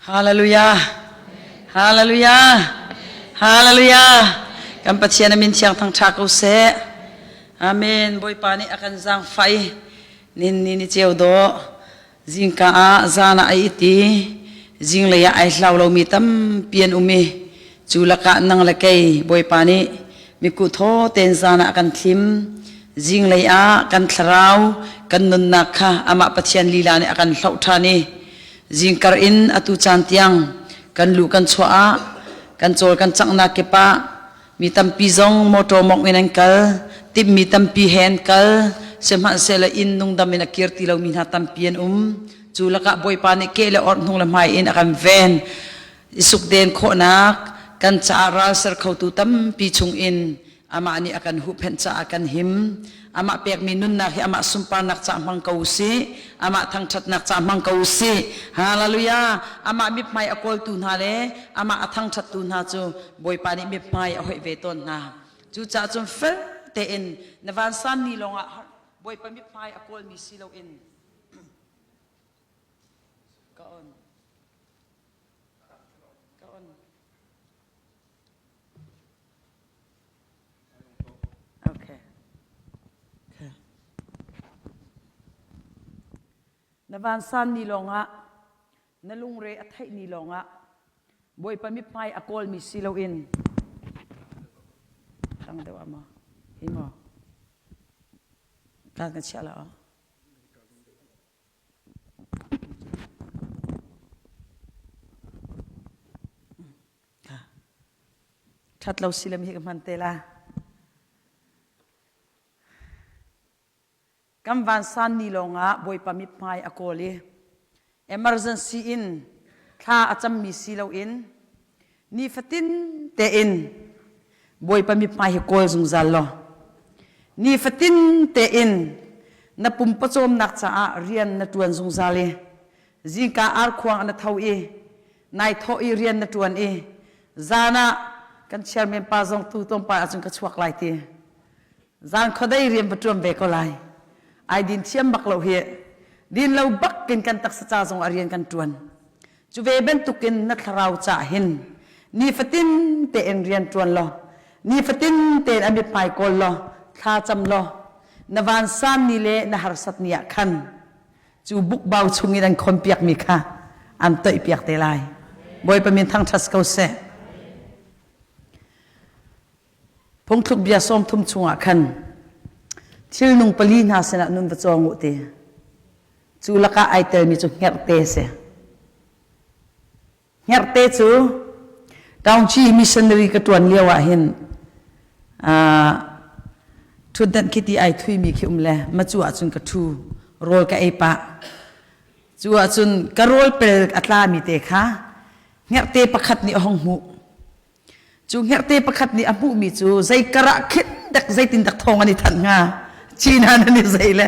Hallelujah. Hallelujah. Hallelujah. Kan Pathian a min thiang thangṭha ko seh. Amen. Bawipa nih a kan zaangfah i nin ni ni ceu dawh zingka ah zan ah ai it i zinglei ah ai hlau lomi tampi an um i cu lakah nang le kei Bawipa nih miku thaw tein zan ah a kan thlim. Zinglei ah kan thlarau kan nunnak kha amah Pathian lila nih a kan hloh ṭhan i Zingkar in atu caan tiang kan luh kan chuah ah kan cawl kan canghnak kip ah mi tampi zong motor mawngh in an kal, timhmi tampi he an kal, sihmanhsehlaw inn nungdam in a kir ti lomi hna tampi an um. Cu lakah Bawipa nih keh le orh hnung le hmai in a kan ven. I sukden khawhnak kan caah ral ser khotu tampi chungin Amah nih a kan huhphenh caah kan him. Amah pekmi nunnak hi amah sunparnak caah hmang ko usih. Amah thangṭhatnak caah hmang ko usih. Hallelujah! Amah mithmai a kawltu hna le amah a thangṭhattu hna cu Bawipa nih mithmai a hoih ve tawn hna. Cucaah cun fel tein na vansan ni lawngah Bawipa mithmai a kawlmi si loin ka on. Ka on. Okay. Okay. Na vansan ni lawngah na lungre a theih ni lawngah Bawipa mithmai a kawlmi si loin tang deuh ah maw hi maw kan ka chiah la Ṭhat lo silam hi ka hman te la. Kan vansan ni lawngah Bawipa mithmai a kawl i emergency in thla a cammi si loin nifatin tein Bawipa mithmai hi kawl zungzal law nifatin tein na pum pawcawmnak caah rian na ṭuan zungzal i zingka arkhuang na tho i nai thawh i rian na ṭuan i zan ah kan chairman pa zong tu tlawmpal ahcun ka chuak lai ti zan khuadei rian va ṭuan ve ko lai ai din thiam bak lo hi din lo bak in kan taksa ca zong ah rian kan ṭuan cu ve bantukin na thlarau cah hin nifatin tein rian ṭuan law nifatin tein a mithmai kawl law thla cam law na vansan ni le na harsat ni ah khan cu bukbau chungin an khonpiakmi kha an toihpiak te lai. Bawipa min thangṭhat ko seh. Phungthluk bia 30 chungah khan thilnung pali hna sinah nun va cawng u ti. Cu lakah ai telmi cu hngerhte a si. Hngerhte cu Taungchi missionary ka ṭuan lio ah hin ṭhutdanh khi ti ai thuimi khi um le macu ahcun ka ṭhu rawl ka ei pah. Cu ahcun ka rawl pel a tlami te kha hngerhte pakhat nih a hung hmuh. Cu hngerhte pakhat nih a hmuhmi cu zei karah khin dek zeitin dak thawng an i thanh hnga Cina nan i zei le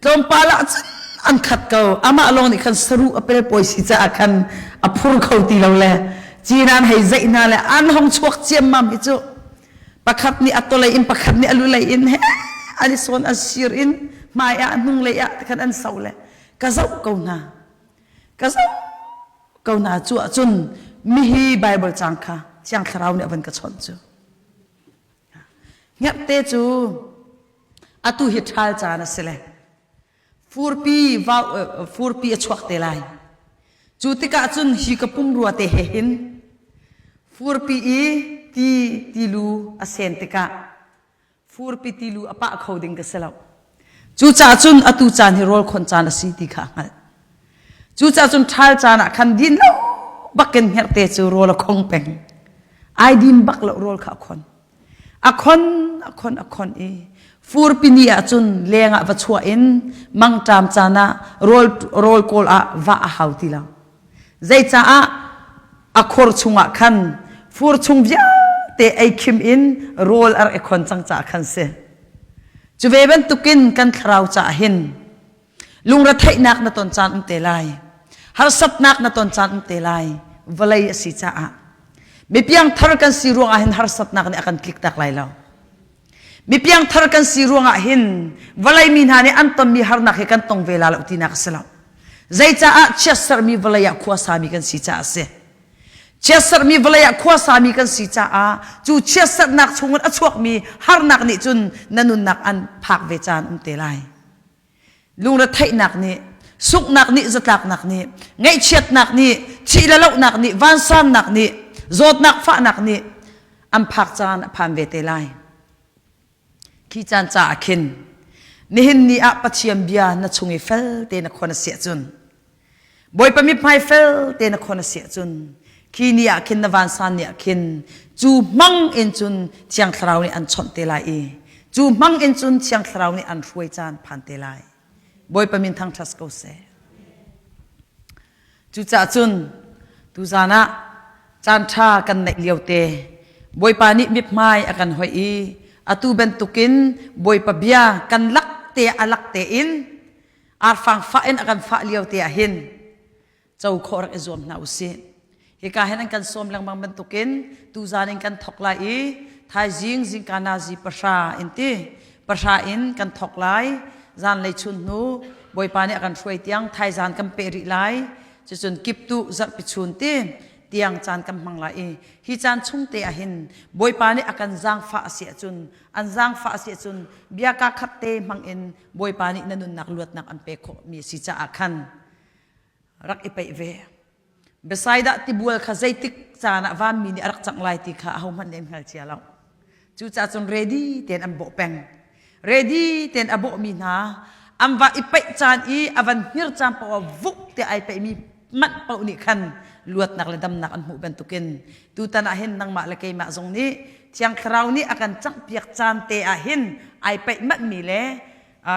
tlawmpal ah cun an khat ko amah lawng nih khan saruh a pel pawi si caah khan a phur kho ti lo le Cina an hei zeih hna le an hong chuak ciammam hi cu pakhat nih a tolei in pakhat nih a lulei in he an i sawn an sir in hmai ah hnunglei ah khan an so le ka zoh ko hna ka zoh ko hna cu ahcun mihi Bible cang kha Thiang Thlarau nih a van ka chawnh cu hngerhte cu atu hi ṭhal caan a si le furpi vau furpi a chuak te lai cu tikah cun hi ka pumrua te he hin furpi i ti tilu a sen tikah Furpi tilu a pah kho ding ka si lo. Cucaah cun atu caan hi rawl khon caan a si ti kha a hngalh. Cucaah cun ṭhal caan ah khan din lo bakin hngerhte cu rawl a khong peng. Ai din bak lo rawl kha a khon. A khon, a khon, a khon i furpi ni ah cun leng ah va chuah in mangṭam caan ah rawl, rawl kawl ah va a hau ti lo. Zeicaah a khor chungah khan fur chung vialte ei khim in rawl a rak i khon cang caah khan si. Cu ve bantukin kan thlarau caah hin lungretheihnak na ton caan um te lai. Harsatnak na ton caan um te lai. Vawlei a si caah. Mipiangthar kan si ruangah hin harsatnak nih a kan tlik tak lai lo. Mipiangthar kan si ruangah hin vawlei mi hna nih an tonmi harnak hi kan tong ve la lo tinak a si lo. Zeicaah chiatserhmi vawlei ah khuasami kan si caah a si. Chiatserhmi vawlei ah khuasami kan si caah cu chiatserhnak chungin a chuakmi harnak nih cun na nunnak an phak ve caan um te lai. Lungretheihnak nih, sunghnak nih, zatlaknak nih, ngaihchiatnak nih, thih le lohnak nih, vansannak nih, zawtnak fahnak nih an phak caan a phan ve te lai. Khi caan caah khin nihin ni ah Pathian bia na chung i fel te na khon a si ahcun Bawipa mithmai fel te na khon a si ahcun khi ni ah khin na vansan ni ah khin cu hmang in cun Thiang Thlarau nih an chawnh te lai i cu hmang in cun Thiang Thlarau nih an hruai caan phan te lai. Bawipa min thangṭhat ko seh. Cucaah cun tuzan ah caanṭha kan neih lio te Bawipa nih mithmai a kan hoih i atu bantukin Bawipa bia kan lak te a lak tein arfang fah in a kan fah lio te ah hin co khawh rak i zuam hna usih. Hika hin an kan sawm lengmang bantukin tuzan in kan thok lai i thaizing zingka nazi pahra in ti pahra in kan thok lai zanlei chun hnu Bawipa nih a kan hruai tiang thaizan kan peh rih lai cucun kiptuh zarhpi chun ti tiang caan kan hmang lai i hi caan chung te ah hin Bawipa nih a kan zaangfah a si ahcun an zaangfah a si ahcun bia kaa khat te hmang in Bawipa nih na nunnak luatnak an pek khawh mi a si caah khan rak i peih ve. Bethsaida tibual kha zeitik caan ah vanmi nih a rak cangh lai ti kha ahohmanh nih an hngal cia lo. Cucaah cun ready tein an bawh peng. Ready tein a bawhmi hna an va i paih caan i a van hngir caan paoh ah vuk tiah ai paihmi manh paoh nih khan luatnak le damnak an hmuh bantukin tutan ah hin nangmah le keimah zong nih Thiang Thlarau nih a kan canghpiak caan te ah hin ai paih manhmi le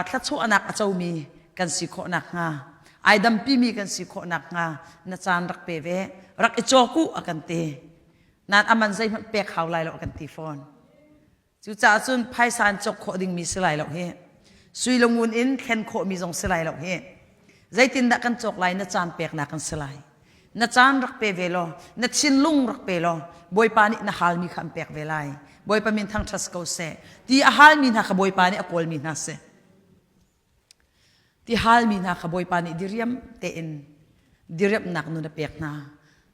thluachuahnak a comi kan si khawh nakhnga ai dampimi kan si khawh nakhnga na caan rak pe ve rak i cawk u a kan ti nan aman zeihmanh pek hau lai lo a kan ti fawn cucaah cun phaisa in cawk khawh dingmi si lai lo hi sui le ngun in thlen khawhmi zong si lai lo hi zeitindah kan cawk lai na caan peknak kan si lai na caan rak pe ve law na thinlung rak pe law bawipa nih na halmi kha an pek ve lai bawipa min thangṭhat ko seh ti a halmi hna kha bawipa nih a kawlmi hna si ti halmi hna kha bawipa nih diriam tein diriamnak nun a pek hna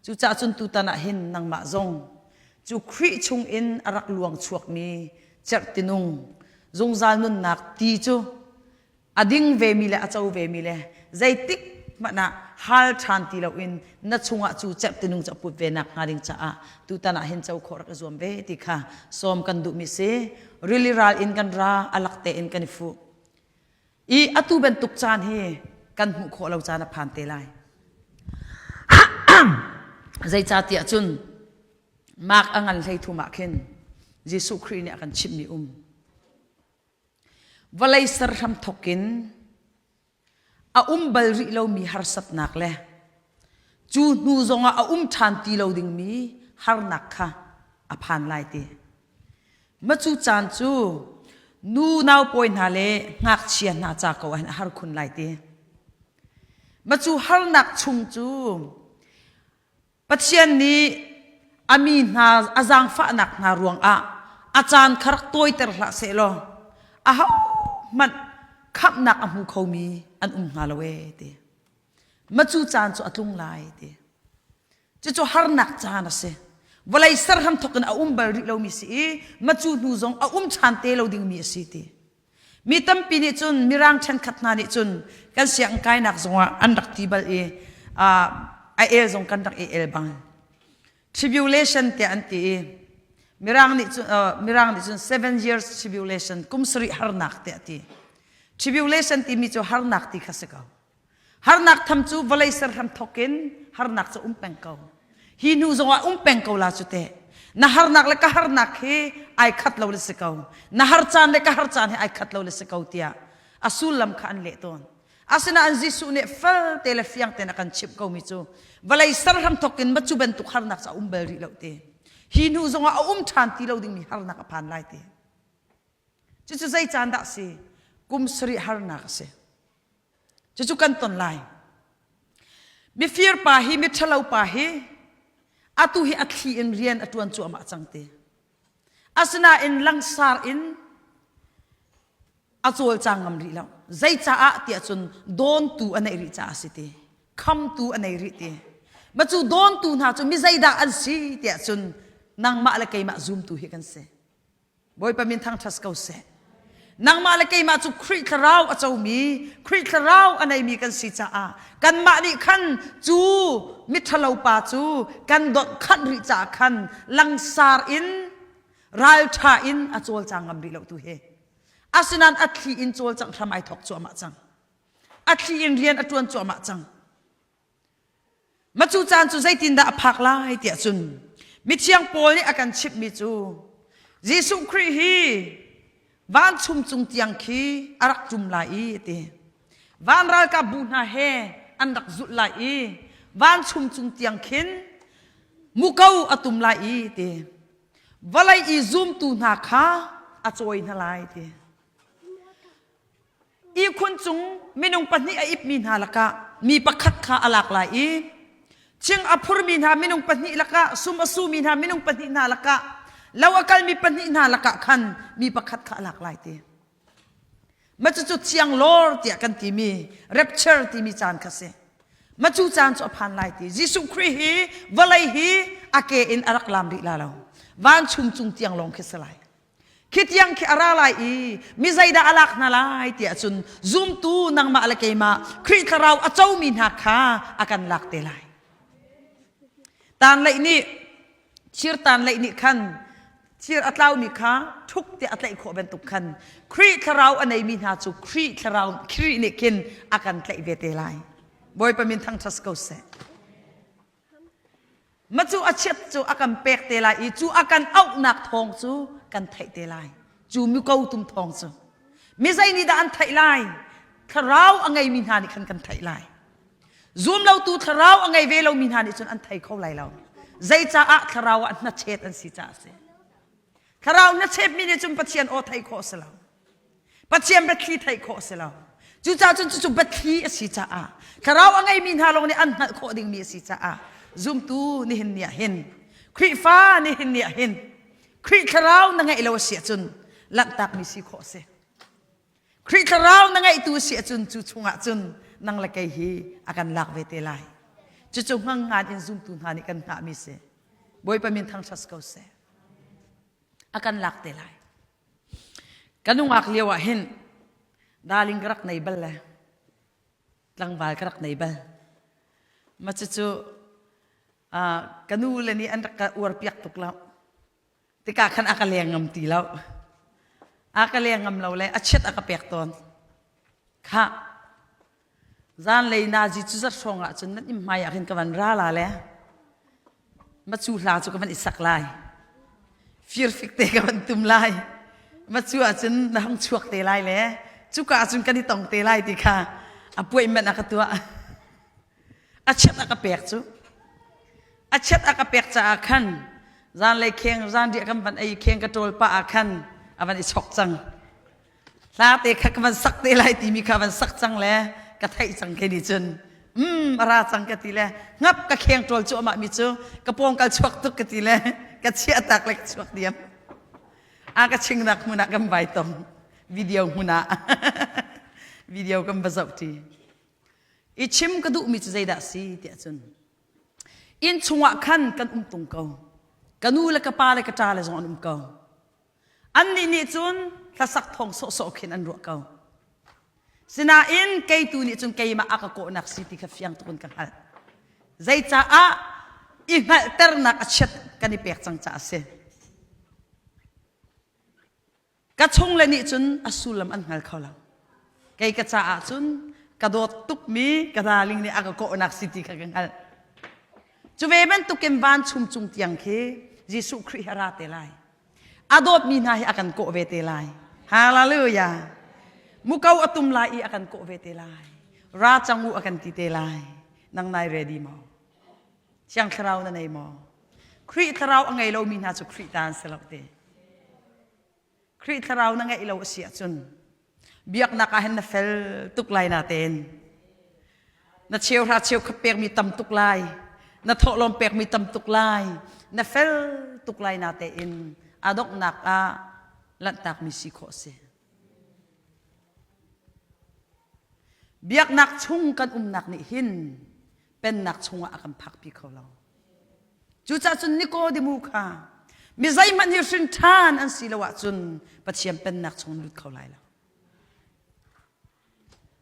cucaah cun tutan ah hin nangmah zong cu Khrih chung in a rak luang chuakmi cerhtinung zungzal nunnak ti cu a ding vemi le a co vemi le zeitik hmanh ah hal ṭhan ti loin na chungah cu cerhtinung cu a put ve nak hnga ding caah tutan ah hin co khawh rak i zuam ve ti kha sawm kan duhmi si rili ral in kan ra a lak tein kan i fuh i atu bantuk caan hi kan hmuh khawh lo caan a phan te lai zeicahtiah cun Mark a ngan hlei thum ah khin Jesuh Khrih nih a kan chimhmi um Vawlei ser hramthawk in a um bal rih lomi harsatnak le cu hnu zongah a um ṭhan ti lo dingmi harnak kha a phan lai ti. Ma cu caan cu nu naupawi hna le ngakchia hna ca ko ah hin a har khun lai ti. Ma cu harnak chung cu Pathian nih a mi hna a zaangfahnak hna ruangah a caan kha rak tawiter hlah sehlaw ahohmanh khamhnak a hmu khomi an um hnga lo ee ti. Ma cu caan cu a tlung lai ti. Cucu harnak caan a si. Vawlei ser hramthawk in a um bal rih lomi si i ma cu hnu zong a um ṭhan te lo dingmi a si ti. Mi tampi nih cun Mirang ṭhenkhat hna nih cun kan sianginn kainak zongah an rak ti bal i a el zong kan rak i el bang. Tribulation tiah an ti i Mirang nih cun, Mirang nih cun seven years tribulation kum sarih harnak tiah a ti. Tribulation timi cu harnak ti kha si ko. Harnak tham cu vawlei ser hram thawk in harnak cu um peng ko. Hi hnu zongah um peng ko la cu teh. Na harnak le ka harnak hi ai khat lo le si ko. Na har caan le ka har caan hi ai khat lo le si ko tiah a sullam kha an leh tawn. Asinain Jesuh nih fel te le fiang tein a kan chimh komi cu vawlei ser hram thawk in macu bantuk harnak cu a um bal rih lo ti. Hi hnu zongah a um ṭhan ti lo dingmi harnak a phan lai ti. Cucu zei caan dah a si? Kum sarih harnak a si. Cucu kan ton lai. Mifir pa hi miṭhalo pa hi atu hi a thli in rian a ṭuan cuahmah cang ti. Asinain langsar in a cawlcang ngam rih lo. Zeicaah tiah cun dawntu a neih rih caah a si ti. Khamtu a nei rih ti. Ma cu dawntu hna cu mi zeidah an si tiah cun nangmah le keimah zumtu hi kan si. Bawipa min thangṭhat ko seh. Nangmah le keimah cu Khrih thlarau a comi, Khrih thlarau a neimi kan si caah kanmah nih khan cu miṭhalo pa cu kan donh khanh rih caah khan langsar in ralṭha in a cawlcang ngam rih lo tu hi. Asinain a thli in cawlcangh hram ai thawk cuahmah cang. A thli in rian a ṭuan cuahmah cang. Macu caan cu zeitindah a phak lai tiah cun mithiang Paul nih a kan chimhmi cu Jesuh Khrih hi vanchum cung tiang khi a rak ṭum lai i a ti. Van ralkap bu hna he an rak zulh lai i vanchum cung tiang khin muko a tum lai i a ti. Vawlei i zumtu hna kha a cawi hna lai ti. Ihkhun cung minung pahnih a ipmi hna lakah mi pakhat kha a lak lai i thing a phurmi hna minung pahnih lakah sum a sumi hna minung pahnih hna lakah lo a kalmi pahnih hna lakah khan mi pakhat kha a lak lai ti. Mah cucu thiang lawr tiah kan timi rapture timi caan kha si. Mah cu caan cu a phan lai ti. Jesuh Khrih hi vawlei hi a ke in a rak lam rih la lo. Vanchum cung tiang lawng khi si lai. Khi tiang khi a ra lai i mi zeidah a lak hna lai tiah cun zumtu nangmah le keimah Khrih thlarau a comi hna kha a kan lak te lai. Tanleih nih thir tanleih nih khan thir a tlaumi kha ṭhuk tiah a tlaih khawh bantuk khan Khrih thlarau a neimi hna cu Khrih thlarau Khrih nih khin a kan tlaih ve te lai. Bawipa min thangṭhat ko seh. Ma cu a chiat cu a kan pek te lai i cu a kan auhnak thawng cu kan theih te lai. Cu muko tum thawng cu. Mi zei nih dah an theih lai? Thlarau a ngeimi hna nih khan kan theih lai. Zumlotu thlarau a ngei ve lomi hna nih cun an thei kho lai lo. Zeicaah thlarau ah hnachet an si caah a si. Thlarau hnachetmi nih cun Pathian aw theih khawh a si lo. Pathian biathli theih khawh a si lo. Cucaah cun cucu biathli a si caah thlarau a ngeimi hna lawng nih an hngalh khawh dingmi a si caah zumtu nihin ni ah hin Khrihfa nihin ni ah hin Khrih thlarau na ngeih lo a si ahcun lanhtakmi si khawh a si. Khrih thlarau na ngeihtu a si ahcun cu chungah cun nang le kei hi a kan lak ve te lai. Cucu hmangngan in zumtu hna nih kan hngahmi si. Bawipa min thangṭhat ko seh. A kan lak te lai. Ka nungak lio ah hin darling ka rak nei bal le tlangval ka rak nei bal. Ma cucu ka nu le nih an rak ka uar piak tuk lo. Tikah khan a ka leng ngam ti lo. A ka leng ngam lo le a chiat a ka pek tawn. Khah Zanlei nazi cu zat hrawng ah cun nan inn hmai ah khin ka van ra la le macu hla cu ka van i sak lai. Firfik te ka van tum lai. Macu ah cun na hung chuak te lai le cuka ah cun kan i tong te lai ti kha appointment a ka tuah. A chiat a ka pek cu. A chiat a ka pek caah khan zanlei kheng zanriah kan van ei kheng ka ṭawl pah ah khan a van i chok cang. Hla te kha ka van sak te lai timi kha van sak cang le ka theih cang ke nih cun um a ra cang ka ti le ngap ka kheng ṭawl cu amah mi cu ka pawng kal chuak tuk ka ti le ka chiah tak le ka chuak diam. A ka chingnak hmun ah kan vai tong video hmun ah video kan va zoh ṭi. I chim ka duhmi cu zeidah si tiah cun inn chungah khan kan um tung ko. Ka nu le ka pa le ka ṭa le zong an um ko. Annih nih cun hlasak thawng sawhsawh khin an ruah ko. Sinain keitu nih cun keimah a ka kawhnak si ti kha fiang tuk in ka hngalh. Zeicaah i hngalhternak a chiat kan i pek cang caah a si. Ka chungle nih cun a sullam an hngal kho lo. Kei ka caah cun ka dawt tukmi ka darling nih a ka kawhnak si ti kha ka hngalh. Cu ve bantukin vanchum cung tiang khi Jesuh Khrih hi a ra te lai. A dawtmi hna hi a kan kawh ve te lai. Hallelujah. Muko a tum lai i a kan kawh ve te lai. Ra cang u a kan ti te lai. Nang nai ready maw? Thiang Thlarau na nei maw? Khrih Thlarau a ngei lomi hna cu Khrih ta an si lo te. Khrih thlarau na ngeih lo a si ahcun biaknak ah hin na fel tuk lai natein na cheuhra cheukhat pekmi tam tuk lai na thawhlawm pekmi tam tuk lai na fel tuk lai natein a donghnak ah lanhtakmi si khawh a si biaknak chung kan umnak nih hin. Pennak chungah a kan phakpi kho lo. Cucaah cun Nikodemu kha mi zeihmanh hi hrin ṭhan an si lo ahcun Pathian pennak chung lut kho lai lo.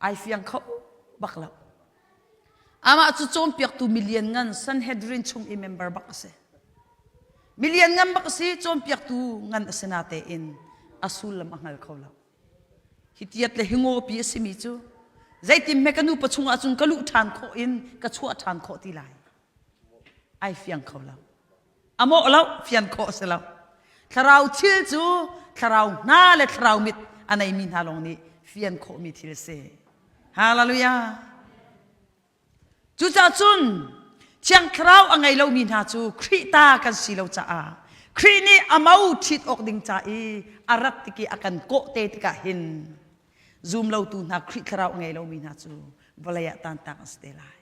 Ai fiang kho bak lo. Amah cu cawnpiaktu milian ngan Sanhedrin chung i member bak a si. Milian ngan bak a si, cawnpiaktu ngan a si natein a sullam a hngal kho lo. Hi tiat le hi ngawpi a simi cu zeitin hme ka nupa chungah cun ka luh ṭhan khawh in ka chuah ṭhan khawh ti lai. Ai fiang kho lo. A mawh lo, fian khawh a si lo. Thlarau thil cu thlarau hna le thlarau mit a neimi hna lawng nih fian khawhmi thil a si. Hallelujah. Cucaah cun Thiang Thlarau a ngei lomi hna cu Khrih ta kan si lo caah Khrih nih a mo ṭhit awk ding ca i a rat tik i a kan kawh te tikah hin zum lotu hna Khrih Thlarau a ngei lomi hna cu vawlei ah tantak an si te lai.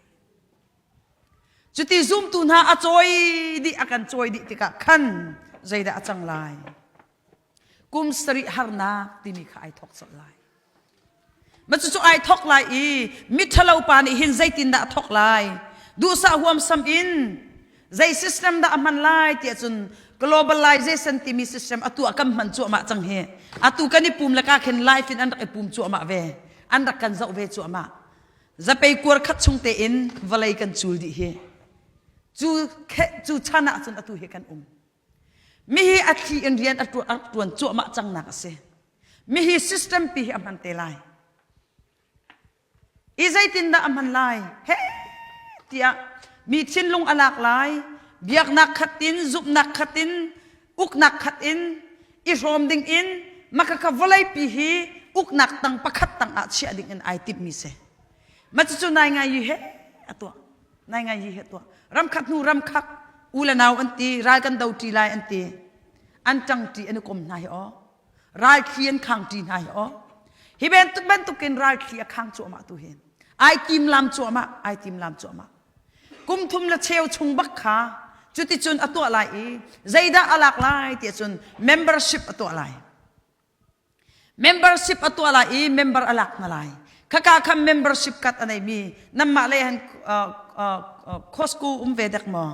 Cuti zumtu hna a cawi dih a kan cawi dih tikah khan zeidah a cang lai? Kum sarih harnak timi kha ai thawk colh lai. Mah cucu ai thawk lai i miṭhalo pa nih hin zeitindah a thawk lai? Duhsah huamsam in zei system dah a hman lai tiah cun globalization timi system atu ah kan hman cuahmah cang hi. Atu kan i pum le ka khin live in an rak i pum cuahmah ve. An rak kan zoh ve cuahmah. Zapei kuar khat chung tein vawlei kan cul dih hi. Cu cu chan ah cun atu hi kan um. Mihi a thli in rian a ṭuan cuahmah cangnak a si. Mihi system pi hi a hman te lai. I zeitindah a hman lai? He tiah mi thinlung a lak lai, biaknak khat in, zumhnak khat in, uknak khat in, i hrawm ding in, makaka vawleipi hi uknak tang pakhat tang ah chiah ding in ai timhmi si. Ma cucu nai ngai yi he a tuah. Nai ngai hi he tuah. Ram khat hnu ram khat u le nau an ti, ral kan do ṭi lai an ti. An ṭang ṭi an i kom hna hi aw. Ral thli an khang ṭi hna hi aw. Hi bantuk bantukin ral thli a khang cuahmah tu hin. Ai tim lam cuahmah, ai tim lam cuahmah. Kum thum le cheu chung bak kha cuticun a tuah lai i zeidah a lak lai tiah cun membership a tuah lai. Membership a tuah lai i member a lak hna lai. Khaka khan membership card a neimi nanmah lei han Costco um ve dek maw?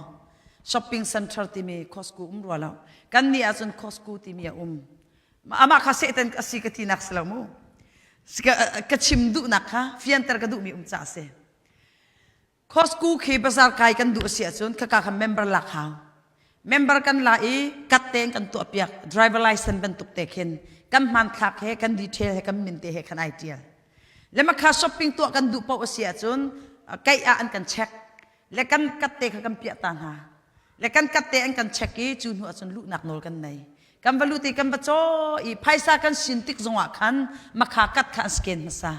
Shopping center timi Costco um rua lo. Kan nih ahcun Costco timi a um. Amah kha Satan a si ka tinak si lo mu. Ka chim duhnak kha fianter ka duhmi um ca a si. Costco khi bazar kai kan duh a si ahcun khaka kha member lak hau. Member kan la i kat tein kan tuah piak driver license bantuk te khin kan hmanthlak he kan detail he kan min te he khan ai tial. Le makha shopping tuah kan duh paoh a si ahcun keih ah an kan check. Le kan kat te kha kan piah ta hna. Le kan kat te an kan check i cu hnu ahcun luhnak nawl kan nei. Kan va lut i kan va caw i phaisa kan sin tik zongah khan makha kat kha an scan hmasa.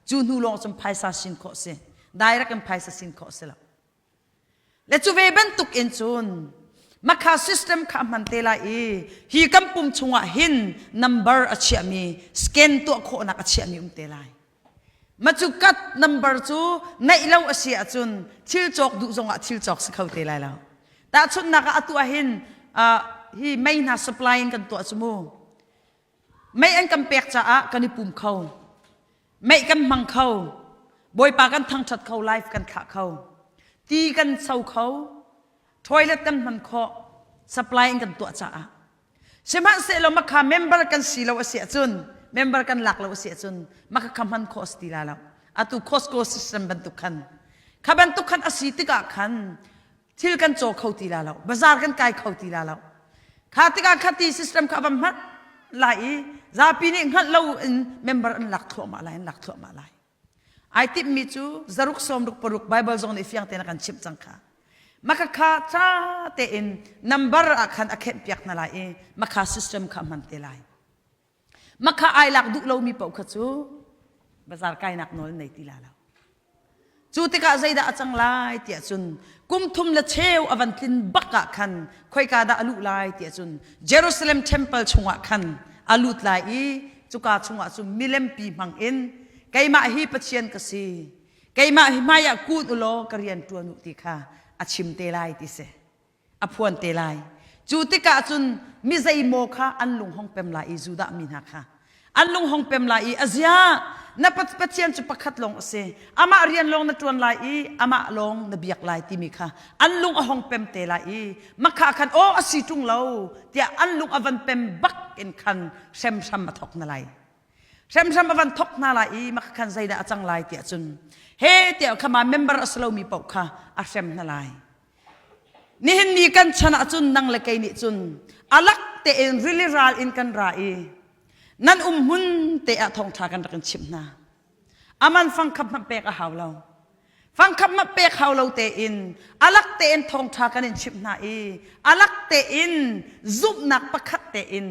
Cu hnu lawng cun phaisa sin khawh si. Direct in phaisa sin khawh si lo. Le cu ve bantuk in cun makha system kha hman te lai i hi kan pum chungah hin number a chiahmi scan tuah khawhnak a chiahmi um te lai. Ma cu kat number cu neih lo a si ahcun thil cawk duh zongah thil cawk si kho te lai lo. Tahchunhnak ah atu ah hin hi mei hna supply in kan tuah cu mu. Mei an kan pek caah kan i pum kho. Mei kan hmang kho. Bawipa kan thangṭhat kho, life kan thlah kho. Ti kan so kho. Toilet kan hman khawh. Supply in kan tuah caah. Sihmanhsehlaw makha member kan si lo a si ahcun member kan lak lo a si ahcun makha kha hman khawh a si ti lai lo. Atu Costco system bantuk khan kha bantuk khan a si tikah khan thil kan caw kho ti la lo bazaar kan kai kho ti la lo kha tikah kha ti system kha a van hman lai i zapi nih hngalh lo in member an lak thluahmah lai an lak thluahmah lai Ai timhmi cu zaruk sawmruk paruk Bible zong nih fiang tein a kan chimh cang kha. Maka kha tha tein number ah khan a khenh piak hna lai i makha system kha a hman te lai. Makha ai lak duh lomi paoh kha cu bazar kainak nawl nei ti la lo. Cu tikah zeidah a cang lai tiah cun kum thum le cheu a van tlin bak ah khan khoika dah a luh lai tiah cun Jerusalem temple chungah khan a lut lai i cuka chungah cun milempi hmang in keimah hi Pathian ka si keimah hi hmaiah kun u law ka rian ṭuan u ti kha a chim te lai ti si a phuan te lai cu tikah cun mi zeimaw kha an lung hong pem lai i Judah mi hna kha. An lung hong pem lai i a zia na Pathian cu pakhat lawng a si. Amah rian lawng na ṭuan lai i amah lawng na biak lai timi kha an lung a hong pem te lai i makha khan aw a si ṭung lo tiah an lung a van pem bak in khan hremhram a thok na lai. Hremhram a van thok hna lai i makha khan zeidah a cang lai tiah cun he tiah khama member a si lomi paoh kha a hrem hna lai. Nihin ni kan chan ahcun nang le kei nih cun alak tein rili ral in kan ra i nan um hmun te ah thawngṭha kan rak in chimh hna. Aman fangkhap hmanh pek a hau lo. Fangkhap hmanh pek hau lo tein alak tein thawngṭha kan in chimh hna i alak tein zumhnak pakhat tein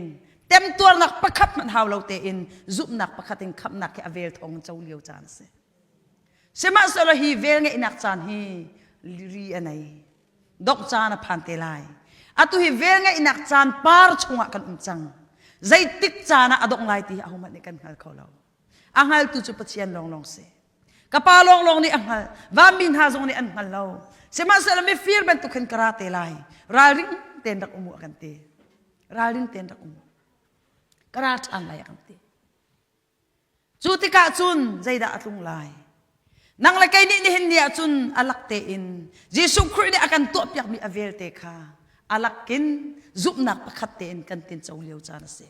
temtuarnak pakhat hmanh hau lo tein zumhnak pakhat in khamhnak hi a vel thawng in co lio caan a si. Sihmanhsehlaw hi velngeihnak caan hi ri a nei. Dongh caan a phan te lai. Atu hi velngeihnak caan par chungah kan um cang. Zeitik caan ah a dongh lai ti hi ahohmanh nih kan hngal kho lo. A hngaltu cu Pathian lawnglawng si. Ka pa lawnglawng nih a hngalh. Vanmi hna zong nih an hngal lo. Sihmanhsehlaw mifir bantuk hin ka ra te lai. Ralring tein rak um u a kan ti. Ralring tein rak um u. Ka ra ṭhan lai a kan ti. Cu tikah cun zeidah a tlung lai? Nang le kei nih nihin ni ah cun a lak tein Jesuh Khrih nih a kan tuahpiakmi a velte kha a lakin zumhnak pakhat tein kan tinco lio caan a si.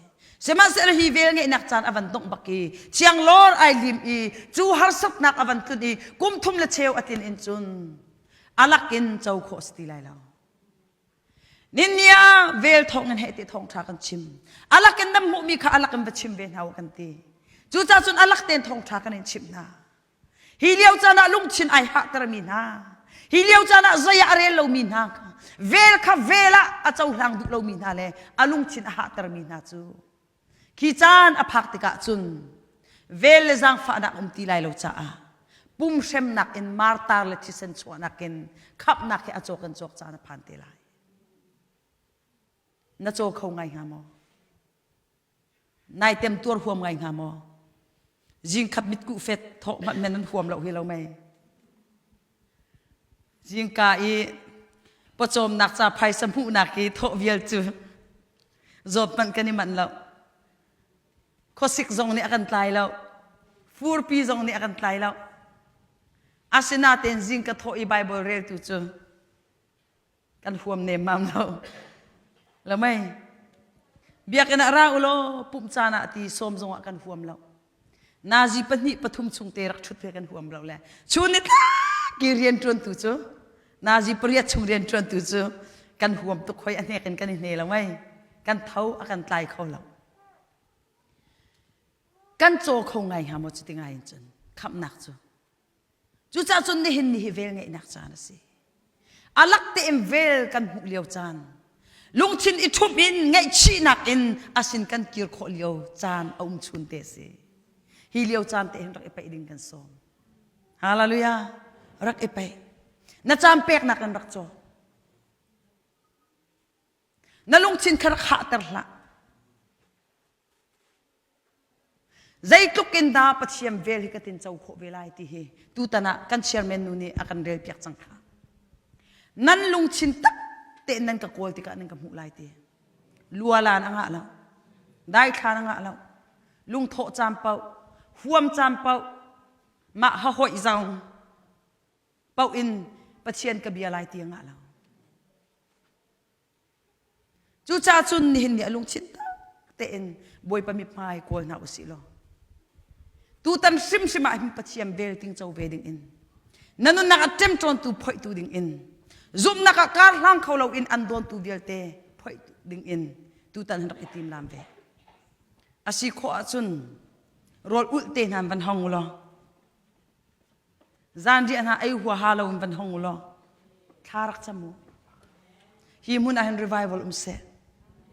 Sihmanhsehlaw hi vel ngeihnak caan a van dongh bak i thianglawr ai lim i cu harsatnak a van tlun i kum thum le cheu a tlin in cun a lakin co khawh a si ti lai lo. Ninnia vel thawng in heh ti thawngṭha kan chim. Alak in nan hmuhmi kha alak in va chim ve hna u kan ti. Cucaah cun alak tein thawngṭha kan in chimh hna. Hi lio caan ah lungthin ai hahtermi hna, hi lio caan ah zei ah a rel lomi hna kha, vel kha vel ah a cohlang duh lomi hna le a lungthin a hahtermi hna cu khi caan a phak tikah cun vel le zaangfahnak um ti lai lo caah pum hremnak in martar le thisen chuahnak in khamhnak hi a cawk in cawk caan a phan te lai. Na caw kho ngai hnga maw? Nai tem tuar huam ngai hnga maw? Zingkhat mitkuh fet thawh hmanh men an huam lo hi lo mei. Zingka i pawcawmnak ca phaisa hmuhnak i thawh vial cu zawt hmanh kan i manh lo. Khuasik zong nih a kan tlai lo. Furpi zong nih a kan tlai lo. Asinain zing ka thawh i Baibal reltu cu kan huam nemmam lo. Lo mei. Biakinn ah ra u law pumh caan ah ti sawm zong ah kan huam lo. Nazi pahnih pathum chung te rak ṭhut ve kan huam lo le chun ni tlak i rian ṭuantu cu nazi pariat chung rian ṭuantu cu kan huam tuk hoi a hnek in kan i hne lo mei kan tho a kan tlai kho lo. Kan caw kho ngai hnga maw cuti ngai in cun khamhnak cu. Cucaah cun nihin ni hi vel ngeihnak caan a si. A lak tein vel kan hmuh lio caan, lungthin i ṭhumh in ngaihchihnak in a sin kan kir khawh lio caan a um chun te a si. Hi lio caan te hin rak i paih ding kan sawm. Hallelujah. Rak i paih. Na caan peknak in rak caw. Na lungthin kha rak hahter hlah. Zeitluk in dah Pathian vel hi ka tin co khawh ve lai ti hi tutan ah kan chairman nu nih a kan rel piak cang kha. Nan lungthin tak tein nan ka kawl tikah nan ka hmuh lai ti. Lualan a ngah lo. Daithlan a ngah lo. Lungthawh caan paoh, huam caan paoh, mah hahoih zong paoh in Pathian ka bia lai ti a ngah lo. Cucaah cun nihin ni a lungthin tak tein Bawipa mithmai kawl hna usih law tutan hrimhrim ah hin Pathian vel tingco ve ding in na nunnak ah ṭemṭawntu phoihtu ding in zumhnak ah kar hlang kho loin an dawntu vialte phoih ding in tutan hin rak i tim lam ve. A si khawh ahcun rawl ulh te hna van hong u law Zanriah hna ei huaha lo in van hong u law thla rak cam u. Hi hmun ah hin revival um seh.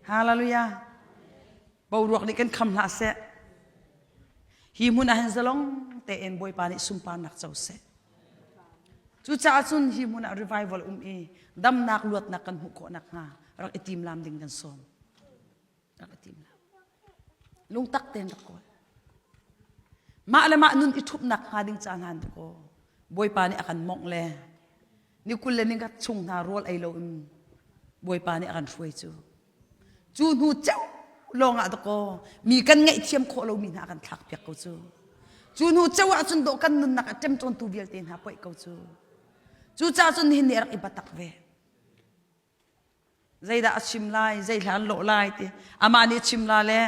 Hallelujah. Boruak nih kan kham hlah seh. Hi hmun ah hin zalong tein Bawipa nih sunparnak co seh. Cucaah cun hi hmun ah revival um i damnak luatnak kan hmuh khawh nakhnga rak i tim lam ding kan sawm. Rak i tim lam. Lungtak tein rak kawl. Mah le mah nun i ṭhupnak hnga ding ca hna an kaw Bawipa nih a kan mawngh le ni 20 le ni khat chung hna rawl ei loin Bawipa nih a kan hruai cu. Cu hnu ceu. lawng ah dakaw mi kan ngaihthiam khawh lomi hna kan thlak piak ko cu. Cu hnu ceu ah cun dawh kan nunnak a ṭemṭawntu vialte hna poih ko cu. Cucaah cun nihin ni a rak i batak ve. Zeidah a chim lai, zei hla an lawh lai ti. Amah nih a chim la le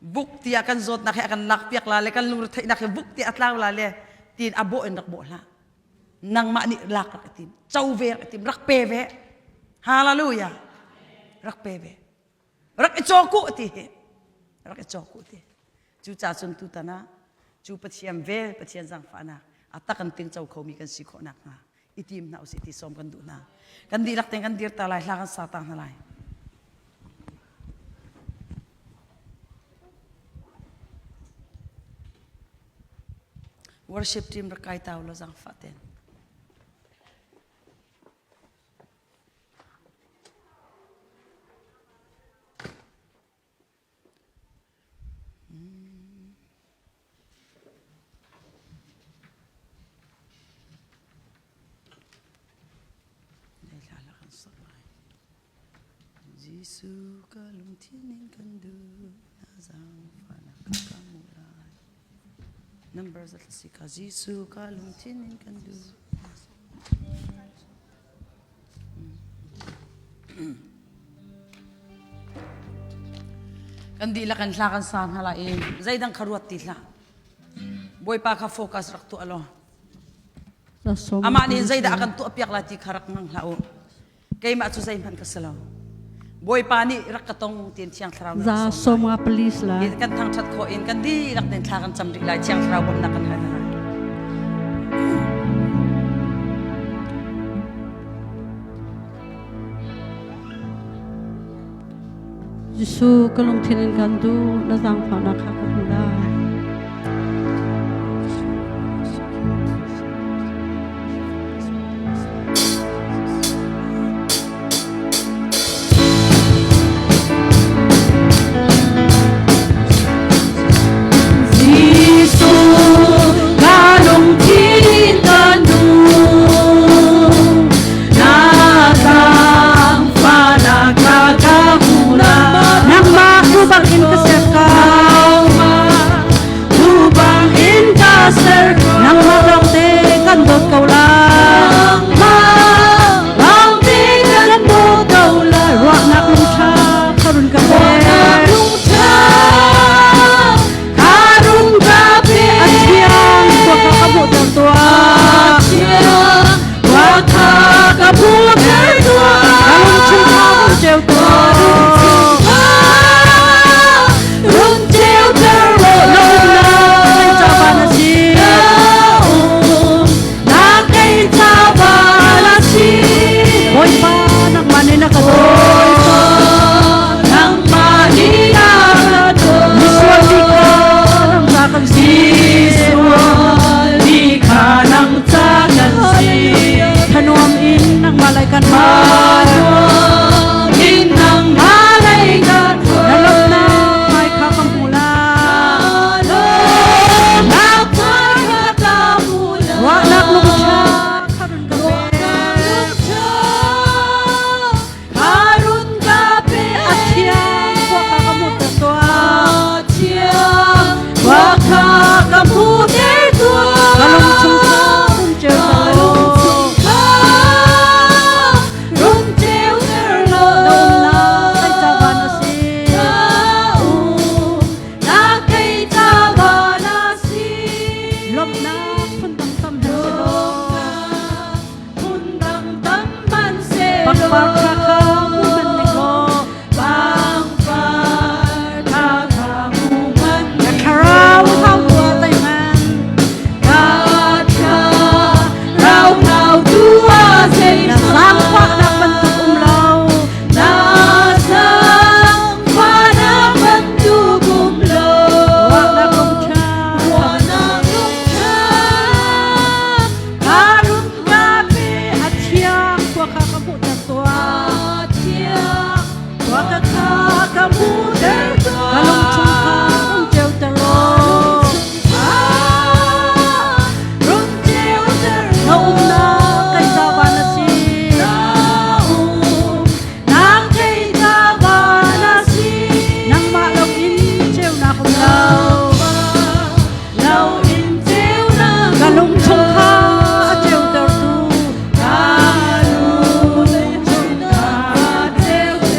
buk tiah kan zawtnak he a kan lakpiak la le kan lungretheihnak he buk tiah a tlau la le tiin a bawh in rak bawh hlah. Nangmah nih lak rak i tim, co ve rak i tim, rak pe ve. Hallelujah. Rak pe ve. Rak i caw ku ti hi. Rak i caw ku ti. Cucaah cun tutan ah cu Pathian vel, Pathian zaangfahnak a tak an tingco khomi kan si khawh nakhnga i tim hna usih ti sawm kan duh hna. Kan dihlak tein kan dir ta lai, hla kan sa ta hna lai. Worship team rak kai ta u law zaangfah ten. Jesuh ka lungthin in kan duh na zaangfahnak ka ka hmuh lai. Number za si ka Jesuh ka lungthin in kan duh. Kan dihlak in hla kan sa hna lai i zeidang kha ruat ti hlah. Bawipa kha focus rak tuah law. Amah nih zeidah a kan tuahpiak lai ti kha rak ngang hlah u. Keimah cu zeihmanh ka si lo. Bawipa nih rak ka tong tiin Thiang Thlarau Za sawm nga please la. Kan thangṭhat khawh in kan dihlak tein thla kan cam rih lai. Thiang Thlarau bawmhnak kan hal hna. Jesuh ka lungthin in kan duh na zaangfahnak kha ka hmu lai. Nangmah tu bang in ka ser ka Tu bang in ka ser Nangmah lawng te kan dawt ko la Nangmah lawng te kan dawt ko la Ruahnak lungṭha kha run ka pe Lungṭha kha run ka pe A thiang khua kha ka hmuhter tuah A thiang khua kha ka hmuhter tuah Ka lungchung kha run ceu tuah Run ceuter Na umnak kei ca van a si Na umnak kei ca van a si Bawipa nangmah nih na ka dawt Nangmah nih na ka dawt Misual mi kha nang ca kan si Misual mi kha nang ca kan si Thanuam in nangmah lai kan Thanuam in nangmah lai kan Na lawmhnak hmai kha ka hmu la Lawmhnak hmai kha ka hmu la Ruahnak lungṭha kha run ka pe A thiang khua kha ka hmuhter tuah. A thiang khua kha ka hmuhter tuah. Ka lung chung kha run ceuter law. Run ceuter law. Na umnak kei ca van a si. Na umnak kei ca van a si. Lawmhnak phundang tam hmanh selaw. Pangpar kha kha mu hman ning law Pangpar kha kha mu hman Ka thlarau thau tua tai hman Ka thlarau thau tua zei Na zaangfahnak bantuk um lo Na zaangfahnak bantuk um lo Ruahnak lungṭha Ruahnak lungṭha A thiang khua kha ka hmuhter tuah. A thiang khua kha ka hmuhter tuah. Ka lungchung kha rung ceuter law. Rung ceuter law. Na umnak kei ca van a si. Na umnak kei ca van a si. Nangmah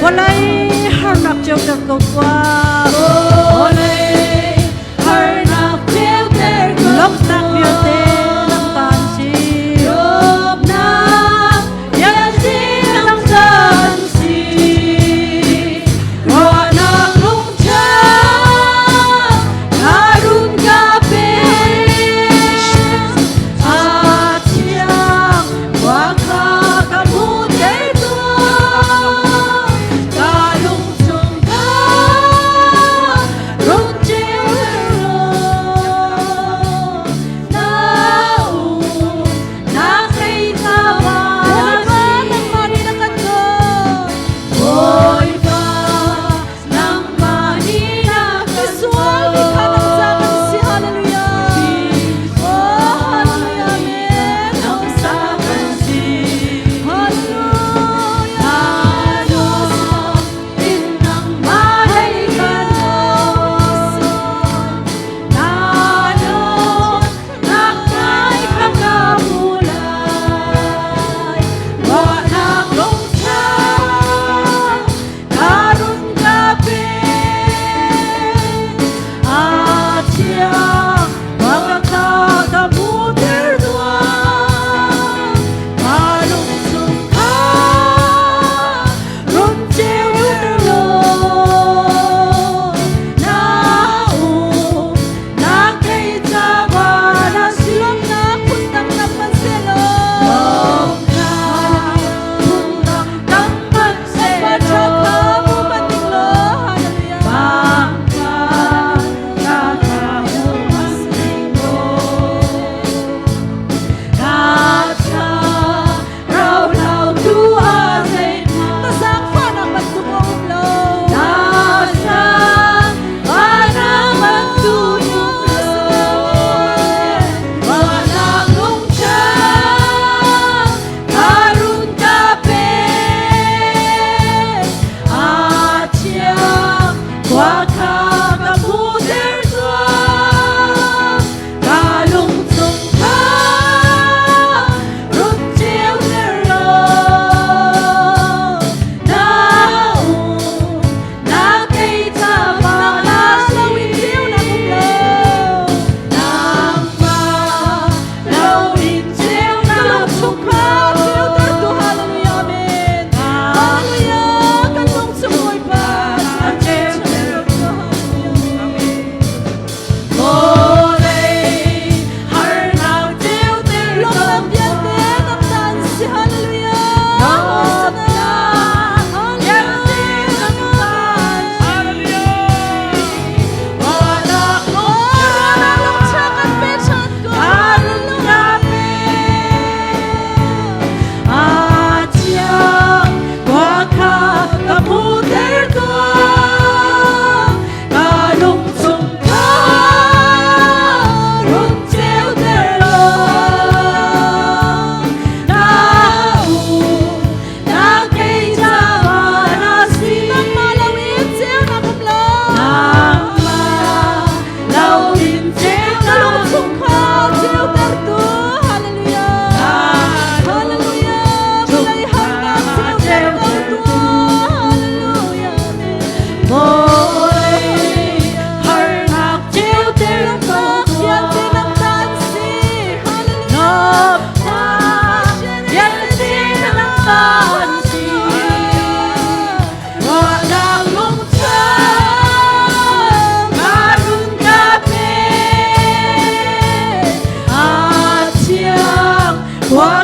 Vawlei harnak ceuter ko tuah. Vawlei harnak ceuter ko. Lawmhnak vialte nang ta an si. Lawmhnak vialte nang ta an si. Ruahnak lungṭha na run ka pe. A thiang khua kha ka hmuhter tuah. Ka lung chung kha run ceuter law. Na um na thei ta Bawipa, nangmah nih na kan dawt. Bawipa, nangmah nih na kan Misual mi kha nang ca kan si. Hallelujah. Oh, hallelujah. Amen. Nang sa kan si. Hallelujah. In nangmah lei kan Nano nak nai kham ka mu lai. Ruahnak lungṭha ka run ka pe. A thiang bang kha ka hmuhter tuah. Ka lung chung kha run ceuter law. Na um na thei ca van a si. Lawmhnak phundang nam hmanhsehlaw. Lawmhnak phundang tam Pa ṭha kha hmu hmanh ning law. Hallelujah. Bangka ka kha hmu hmanh ning law. Ka tha rau lau tu a zeihmanh. Na zaangfahnak bantuk a um lo. Na zaangfahnak bantuk um lo. Ruahnak lungṭha ka run ka pe. A thiang khua kha ka hmuhter tuah. Ka lung chung kha run ceuter law. Na um na kei ca van a Nangmah loin si. ceunak um lo. Nangmah loin Ka ceunak lung chung kha ceuter tu. Hallelujah. Amen. Hallelujah. Kan lung chung Bawipa. Ceuter Hallelujah. Vawlei harnak ceuter Lawmhnak vialte nang ta an si. Hallelujah. Lawmhnak vialte nang ta an si. Ruahnak Oh, ruahnak lungṭha kan pe ṭhan ko. Hallelujah. A thiang khua kha ka hmuhter tuah. Ka lung chung kha run ceuter law. Na um na kei ca van a si. Nangmah loin ceunak um lo. Nangmah loin Ka lung ceunak chung kha ceuter tu. Hallelujah. Hallelujah. Vawlei harnak ceuter ko tuah. Hallelujah. Amen. Vawlei harnak ceuter ko Lawmhnak vialte nang ta an si. Hallelujah. Lawmhnak vialte nang ta an si. Ruahnak lungṭha ka run ka pe. A thiang khua